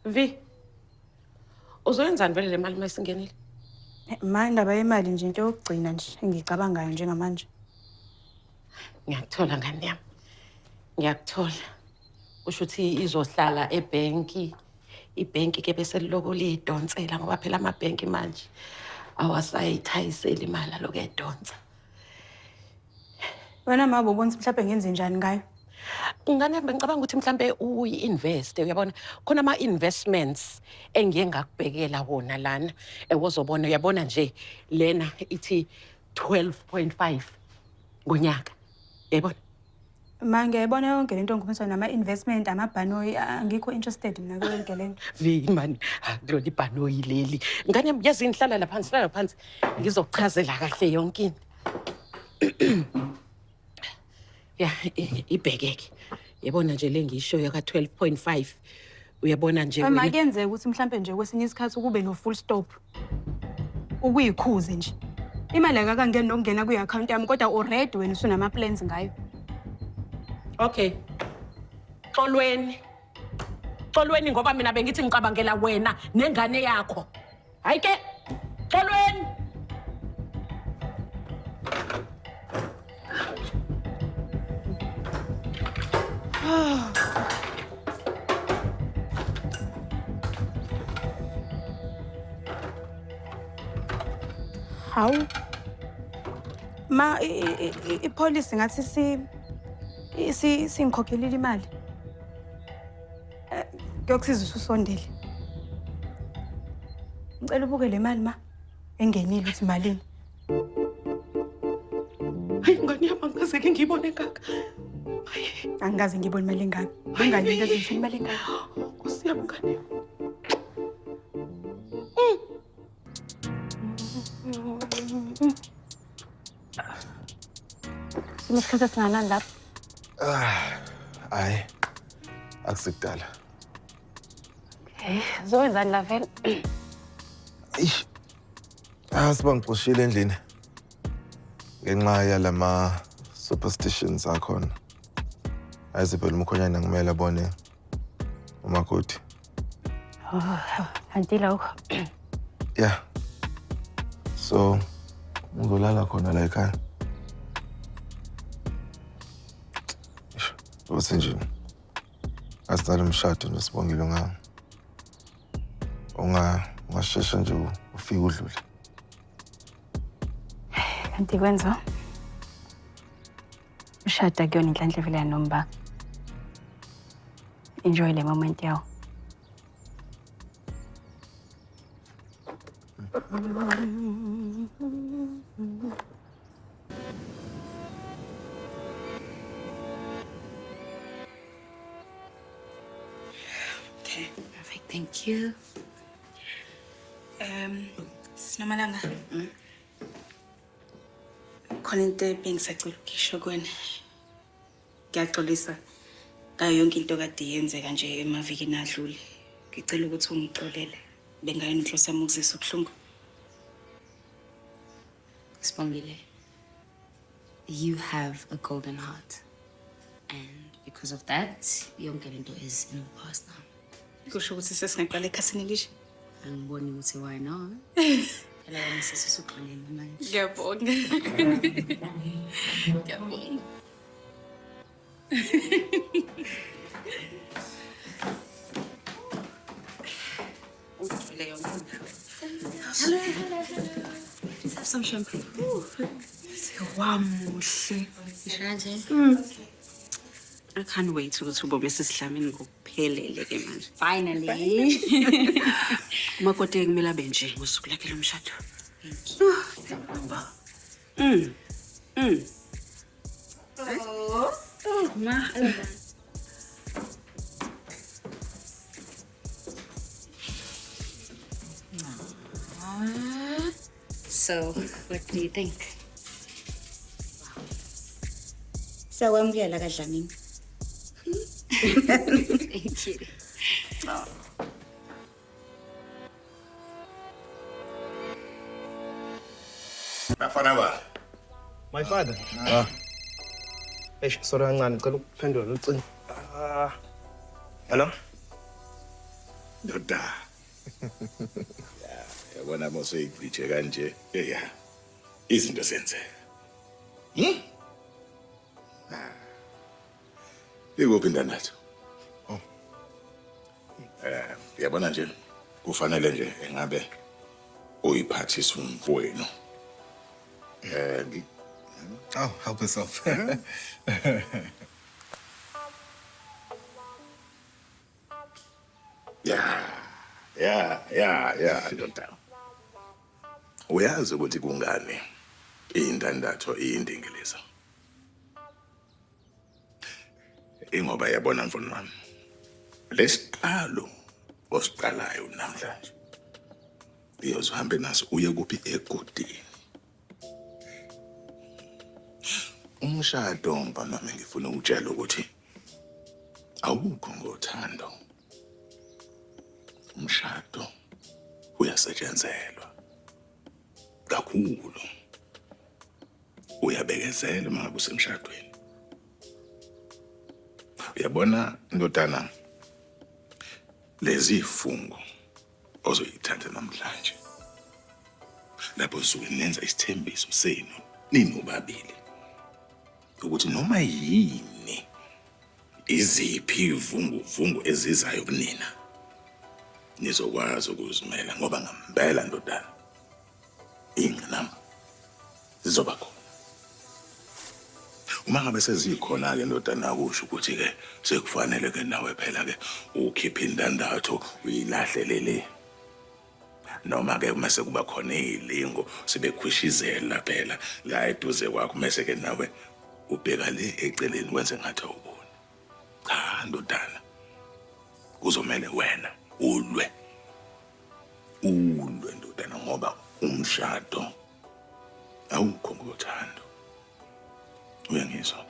Vi. Uzoyenzani vele le mali uma isingenile? Ma, indaba yemali nje into yokugcina nje engiyicabangayo njengamanje. Ngiyakuthola ngane yami. Ngiyakuthola. Kusho ukuthi izohlala ebhenki. Ibhenki ke bese liloko liyidonsela ngoba phela amabhenki manje awasayithayiseli imali aloku edonsa. Wena ma ubona ukuthi mhlawumbe ngenze njani ngayo? Ngane yami bengicabanga ukuthi mhlambe uyi-investe, uyabona khona ama-investments engiye ngakubhekela wona lana ewozobona, uyabona nje lena ithi 12.5 ngonyaka, uyayibona? Ma, ngiyayibona yonke lento ngikhulumiswa nama-investment, amabhanoyi, angikho interested mina kuyo yonke lento. Vi mani, kulona ibhanoyi leli. Ngane yami, yazi ngihlala la phansi, hlala phansi, ngizokuchazela kahle yonke into. Ya, ibhekeke. Yabona nje le ngiyishoyo ka-12.5. Uyabona nje Ma, wena. kuyenzeka ukuthi mhlampe nje kwesinye isikhathi kube no-full stop. Ukuyikhuze nje. Imali akakangeni nokungena kwi-akhawunti yami kodwa already wena usunama-plans ngayo. Okay. Xolweni. Xolweni ngoba mina bengithi ngicabangela wena nengane yakho. Hayi ke. Xolweni. Hawu. Ma, ipholisi ngathi si singikhokhelile imali. Kuyokusiza ususondele. Ngicela ubuke le mali ma engenile ukuthi malini. Hayi ngane yami, angikaze ke ngiyibone kangaka. Hayi. Angikaze ngibone imali engaka. Bengalinde ukuthi imali engaka. Nkosi yami ngane yami. Sinesikhathi esinganani lapho? Hayi, akusikudala. Okay, zowenzani la vele? Eish. Ah, sibangixoshile endlini. Ngenxa yalama superstitions akhona. Ayize phela umkhonyana ngimele abone umakoti. Oh, anti lokho. Yeah. So, ngizolala khona la ekhaya. Eish, ukuthi nje asidala umshado nje Sibongile, ungashesha nje ufike udlule. Kanti kwenza ushada kuyona inhlanhla vele yanomba. Enjoy le moment yawo. Okay, perfect. Thank you. Sinomalanga. Khona into ebengisacela ukuyisho kuwena. Ngiyaxolisa ngayo yonke into kade yenzeka nje emavikini adlule. Ngicela ukuthi ungixolele. Bengayona inhloso yami ukuzisa ubuhlungu. Sibongile, you have a golden heart. And because of that, yonke lento is in the past now. Kusho ukuthi sesingaqala ekhasini elisha. Angiboni ukuthi why not. Phela wena sesisuxolele manje. Ngiyabonga. Ngiyabonga. Ungixolele yonke into. Hello, hello, hello. Please have some shampoo. Wamuhle. Ngisho kanje? I can't wait ukuthi ubone sesihlameni ngokuphelele ke manje. Finally. Umakoti kumele abe nje ngosuku lakhe lomshado. Thank you. Oh, ma. So, what do you think? Siyakwamukela kaDlamini. Thank you. Bafana ba. My father. Ah. Eish, sorry kancane, ngicela ukuphendula ucingo. Ah. Hello? Ndoda. Ya, yabona mose uyicije kanje. Ya. Izinto zenzeka. Ikuphi indandatho? Oh. Yabona nje kufanele nje engabe uyiphathisa umfowenu. Oh, help yourself. Ya, ndoda. Uyazi ukuthi kungani indandatho iyindingiliza? Ingoba yabona mfana wami, lesiqalo osiqalayo namhlanje uyozuhambe naso uye kuphi? Egodini. Umshado, mfana wami, ngifuna ukutshela ukuthi awukho ngothando. Umshado uyasetshenzelwa kakhulu, uyabekezela uma ngabe usemshadweni. Uyabona ndodana, lezi fungo ozoyithatha namhlanje lapho usuke nenza isithembiso senu ninobabili ukuthi noma yini, iziphi ivunguvungu ezizayo kunina, nizokwazi ukuzimela, ngoba ngempela ndodana ingqinamba zizoba khona. Uma ngabe sezikhona-ke ndodana, kusho ukuthi-ke sekufanele-ke nawe phela-ke ukhiphe indandatho uyilahlele le, noma-ke mase kuba khona iy'lingo sebekhwishizela phela la eduze kwakho, mese-ke nawe ubheka le eceleni wenze ngathi awuboni. Cha ndodana, kuzomele wena ulwe, ulwe ndodana, ngoba umshado awukho ngothando. Uyangizwa?